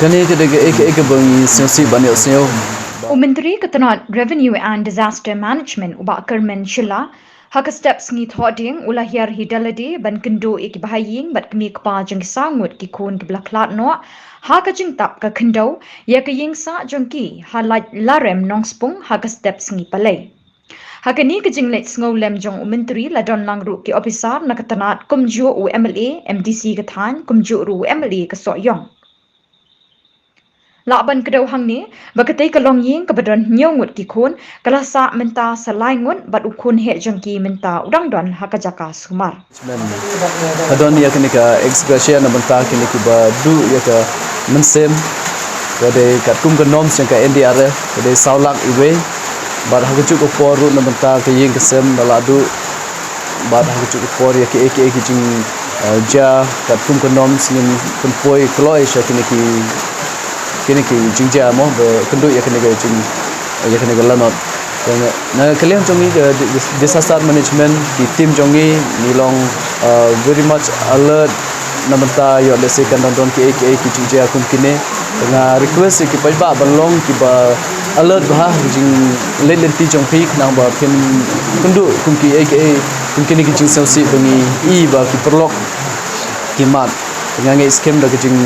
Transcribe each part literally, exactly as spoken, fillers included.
Kane ka dei ka, ka, ka ba ngi sngewsih ban ïohsngew. U Myntri ka tnat Revenue and Disaster Management u Bah Kyrmen Shylla, ha ka step sngi Thohdieng u la hiar hi da lade ban kynduh ïa ki bahaïing bad kmie kpa jong ki saw ngut ki khun kiba la khlad noh ha ka jingtap ka khyndew ïa ka ïing sah jong ki ha Laitlaren Nongspung ha ka step sngi Palei. Ha kane ka jingleit sngewlem jong u Myntri la don lang ruh ki ophisar na ka tnat kumjuh u MLA, MDC ka thaiñ kumjuh ruh u MLA ka Sohiong. Lah ban kdew hangne ba katei ka longïing kaba don hynñiew ngut ki khun ka la sah mynta sa lai ngut bad u khun heh jong ki mynta u dang don ha ka jaka sumar. Ka don ïa kane ka ex gratia na bynta kine kiba duh ïa ka mynsiem, ka dei katkum ka norms jong ka NDRF, ka dei saw lak iwei. Bad ha kajuh ka por ruh na bynta ka ïing ka sem ba la duh. Bad ha kajuh ka por ïa kiei kiei ki jing, eh, jia katkum ka norms ngin pynpoi kloi sha kine ki, kine ki jingjia mo, ba kynduh ïa kine ki jing, ïa kine ki lanot. Na ka liang jong ngi ka di-, dis-, disaster management, ki team jong ngi, ngi long, uh, very much alert na bynta ïoh lehse kan don don kiei kiei ki jingjia kum kine. Nga request ïa ki paidbah ban long kiba alert bha ha ki jingleit lynti jong phi khnang ba phin kynduh kum kiei kiei kum kine ki jingsngewsih ba ngi i ba ki paralok ki mad. Nga ngeit skhem da ka jing,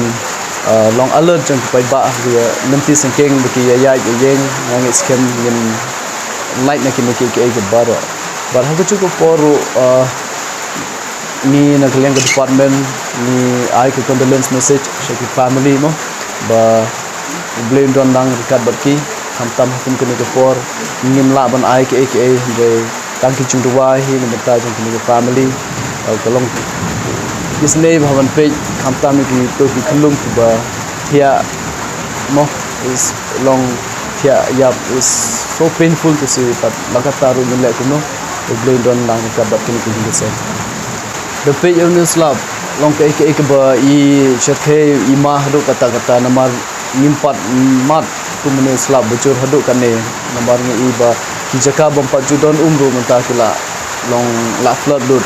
uh, long alert jong ki paidbah ha ki lynti syngkien ba ki ïaid ïaïeng, nga ngeit skhem ngin lait na kine kiei kiei baroh. Bad ha kajuh ka por ruh, uh, ngi na ka liang ka department ngi ai ka condolence message sha ki family mo, ba U Blei un don lang ryngkat bad ki, khamtam ha kum kine ki por ngim lah ban ai kiei kiei, hynrei tang ki jingduwai hi na bynta jong kine ki family. Uh, ka long isynei bha ban peit khamtam ïa kito ki khyllung kiba thiah mo, is long thiah ïap, is so painful to see, but la katta ruh ngin leh kumno, U Blei un don lang ryngkat bad kine ki jingïaseng. Da peit ïa une u slap, long kaei kaei kaba i shyrkhei i ma haduh katta katta namar ngim pat mad kum une u slap ba jur haduh kane, namar ngi i ba ki jaka bym pat ju don um ruh mynta ki la long la flood lut.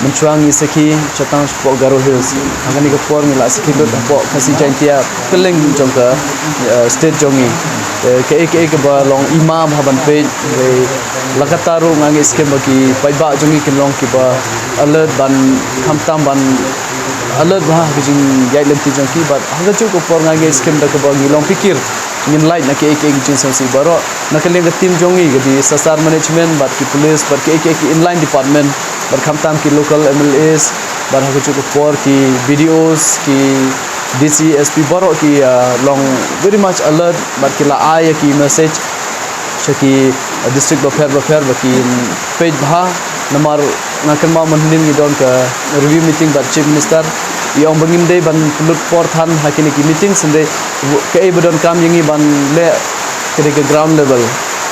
Mynshuwa ngi sakhi shatang shapoh Garo Hills. Ha kane ka por ngi la sakhi lut hapoh Khasi Jaintia kylleng jong ka, eh, state jong ngi. Eh, kaei kaei kaba long i ma bha ban peit, hynrei la katta ruh nga ngeit skhem ba ki paidbah jong ngi kin long kiba alert ban khamtam ban alert bha ha ka jingïaid lynti jong ki, bad ha kajuh ka por nga ngeit skhem da kaba ngi long phikir ngin lait na kiei kiei ki jingsngewsih baroh. Na ka liang ka team jong ngi ka disaster management bad ki police bad kiei kiei ki inline department bad khamtam ki local MLAs bad ha kajuh ka por ki BDOs, ki DC, SP baroh ki, ah, long very much alert bad ki la ai ïa ki message sha ki, ah, district bapher bapher ba kin peit bha, namar nga kynmaw mynhynnin ngi don ka review meeting bad Chief Minister, i ong ba ngim dei ban pynlut por than ha kine ki meeting, hynrei kaei ba donkam ïa ngi ban leh ka dei ka ground level.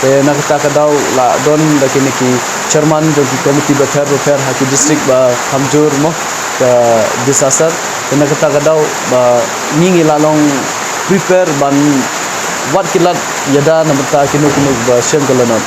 Te na kata ka daw la don da kine ki chairman jong ki committee bapher bapher ha ki district ba kham jur mo ka disaster. Te na kata ka daw ba ngi ngi la long prepare ban wat ki lad ïada na bynta kino kino ba shem ka lanot.